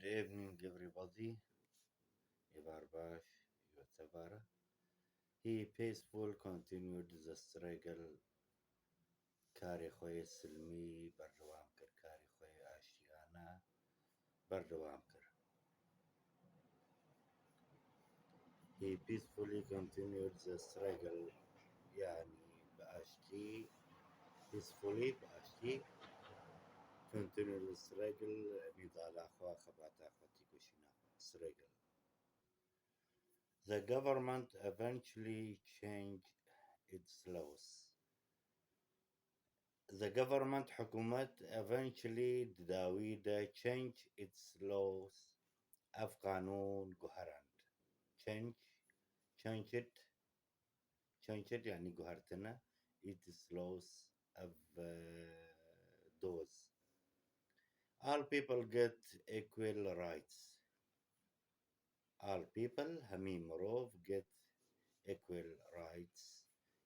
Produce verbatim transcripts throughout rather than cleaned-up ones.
Evening, everybody. Êvar baş, whatever. He peaceful continued the struggle. Karê xwe yê silmî berdewam kir, karê xwe yê aştiyane berdewam kir. He peacefully continued the struggle, yani bi aştî, peacefully, bi aştî, continued the struggle, nîdala xwe, xebata xwe, têkoşîna xwe, struggle. The government eventually changed its laws. The government, hikûmet, eventually, di dawî de, change its laws, ev qanûn guherand. Change, change it, change it, yani guhertine, its laws, ev, eh, doz. All people get equal rights. All people, hemî mirov, get equal rights,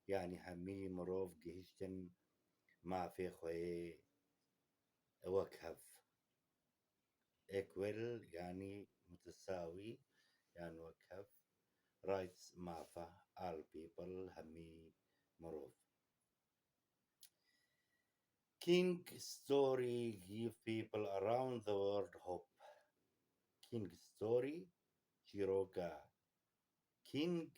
yani hemî mirov gihiştin mafê xwe yê wek hev. Equal, yani mutesawi, yani wek hev. Rights, mafa, all people, hemî mirov. King story give people around the world hope. King story, çîroka King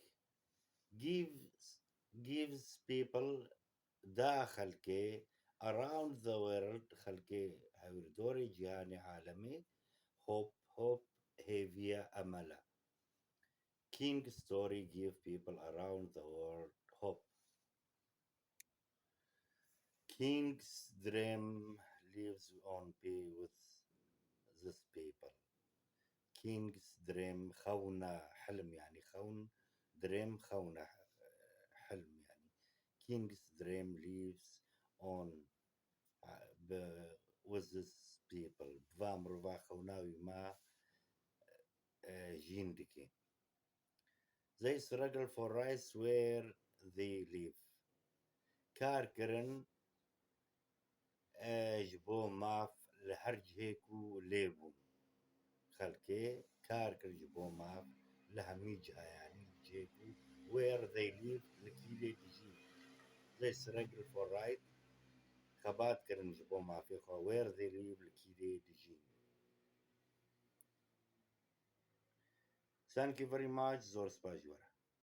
gives, gives people, da xelkê, around the world, xelkê hewîrdorê cîhanê, alemê, hope, hope, hêviya, emela. King story give people around the world hope. King's dream lives on pay with these people. King's dream, xewna, hilm, yani xewn, dream, xewna, hilm, yani. King's dream lives on, uh, bi, with these people. Bi va mirova xewna wî ma, eh, jîn dike. They struggle for rights where they live. Kar kirin, e, ji bo maf li her cihê ku lê bûn. Xelkê kar kir ji bo maf li hemî cihayanî, li cihê ku, where they live, li kî lê dijîn. They struggle for right, xebat kirin ji bo mafê xwe, where they live, li kî lê dijîn. Thank you very much. Zor spas ji we re.